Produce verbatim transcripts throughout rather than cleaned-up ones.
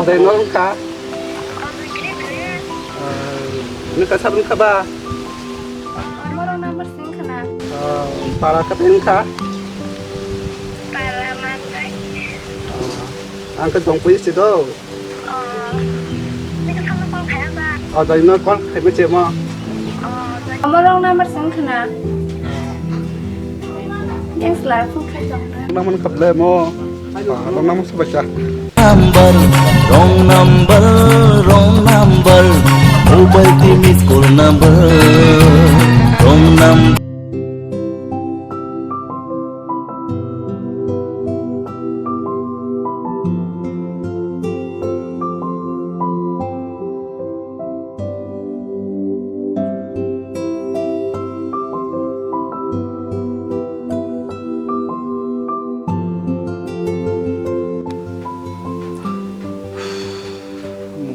Dai no wngkha. Nokha sab wngkha ba? Para kata wngkha? Ang khe tongpui si do. O dai no call khaima chemo. Amo wrong number se wngkha na. Yang selar phone khai tong. Naman kable mo. Wrong number se bacha. Number, wrong number, wrong number. Mobile te miss call number, wrong number.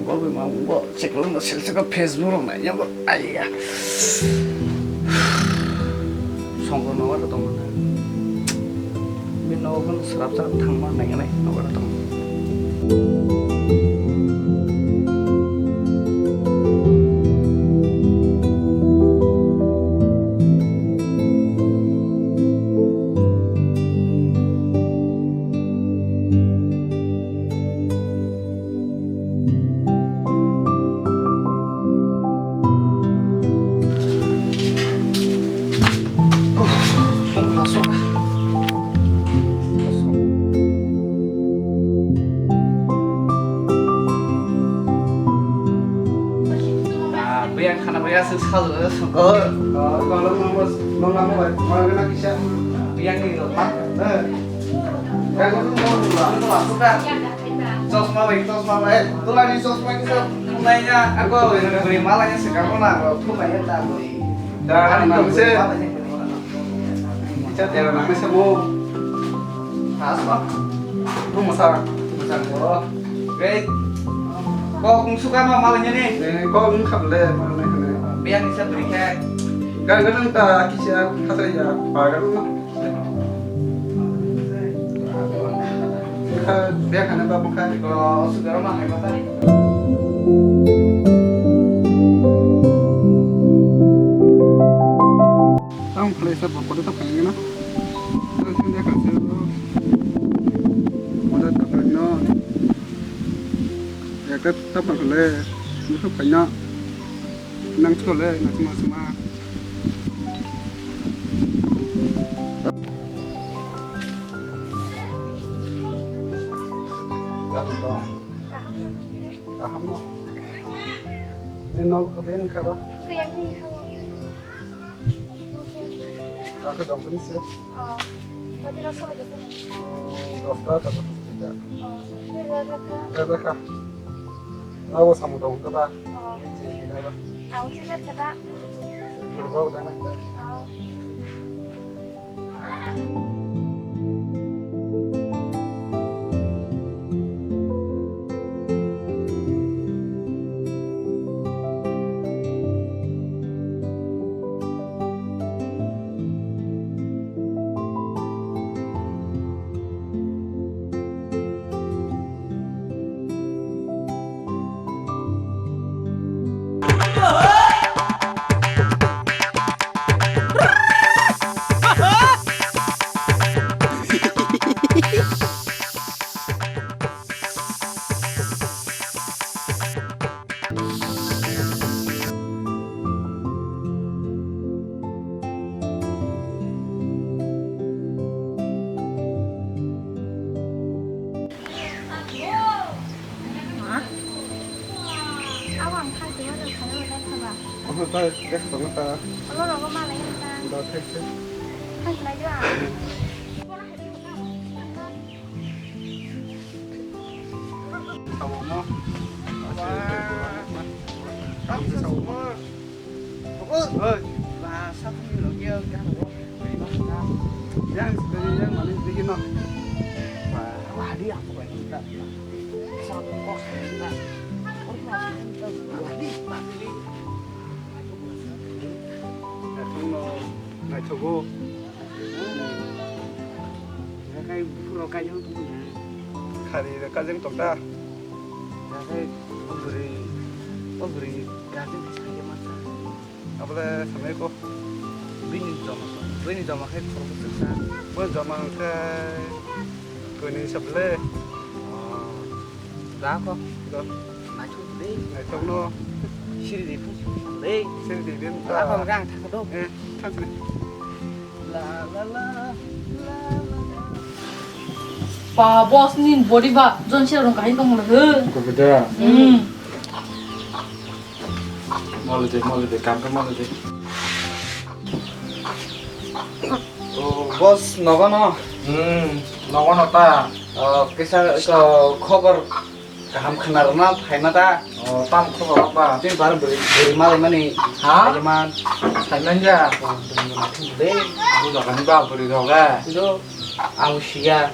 Mobile bai ma mobile check rok no sel sel Facebook rok nai ya bo aiya. Songkor no wara tong na. Bini nogo phano swrapsa thangma nai nai nogo tong. Biyang khana biyang sung sal sungkor. Biyang ni lo. Chosma bai, chosma bai. Tulani chosma kisa phunai ya. Ako beri malanya sekarang na, phunai ya ta. Da nang se. Icha tera nang se mo. Asma. Mo masa. Masa ko. Wait. Ko kung suka ma malanya ni. Eh, ko kung khable malanya ni. Biang isa beri khe. Gan gan ta kisa khasa ya. Pagan ma. Bia khana ba bukha. Tang khlai sa ba kode ta phai na. Tang sin dia kha se. Kode ta phai no. Ya ka ta phai le. Ni ta phai na. Nang chole na chuma chuma. Kaham no. Ni nok ko den karo. Kaya ni karo. Ako dong pun se. Oh. Tadi rasa aja sih. Dosta ta dosta. Oh. Ini berapa kak? Berapa kak? Nabo samung tong khe ba? Oh. Ang sih kata. Berapa udah nang? Oh. Abo ang kha tongma rok sana wala thaba. Oho, ta bek tongo ta. Olo rogo malai ta. Do thek se. Kha sinai jo ang. Sabo mo. Ase, ase, ase. Oi, ba, sa phung ni log ya, ya, ya. Yang sekali yang mana lagi no? Ba, wadi apa lagi kita? Sa kok kita? Oh, wadi, wadi. Naithok no, naithogo. Khe kai phuro kai jang tong na. Khari kajang tong ta. Oke, o bwrwi, o bwrwi garden khe saiya mansa. Abole samai ko. Bini joma, bini joma khe khoroksa sa. Bo joma khe koi ni sabole. Oh. Da ko. Do. Naithok de. Naithok no. Siri de phu. De. Siri de din. Da ko gang thak do. Eh, thak de. La la la. La la la. Ba, boss ni body ba, John Sir rong kahai tong le. Ko beda. Hmm. Mole de, mole de, kam ka mole de. O, boss, nogo no? Hmm, nogo no ta. O, kisa, ko, khobor kaham khna rwna phaima ta? O, tam khobor ba? Tei bar bwrwi, bwrwi malai mani. Ha? Saiman. Saiman ja. O, bwrwi malai thung de. Bujo kani ba bwrwi rok ga. Bujo, ang siya.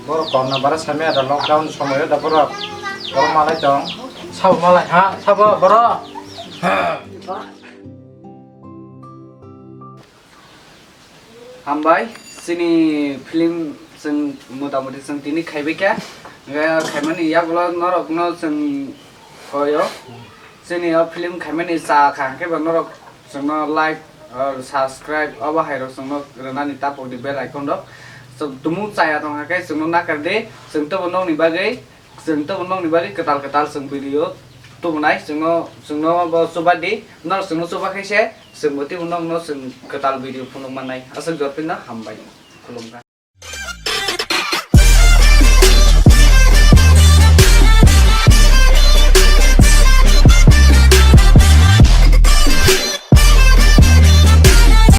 Borok korna bara samya da lockdown somoyo da borok. Borok malai tong. Sabo malai ha, sabo borok. Hambai, chini film chwng motamoti chwng tini khaibai kha. Hwnkhe khaimani yagulo norokno chwng koyo. Chini o film khaimani cha kha hwnkhe bo norok chwngno like, or subscribe, obo hai rok chwngno rwnani tapokni bell icon rok. Chwng tumung chaya tongkha khe chwngno nakar di, chwng tobo nokni bagwi, chwng tobo nokni bagwi kwtal kwtal chwng video tubunai, chwngno, chwngno bo chuba di, norok chwngno chuba khe se chwngbo teibo nokno chwng kwtal video phunuk mannai. Aswk jotino hambai, khulumkha.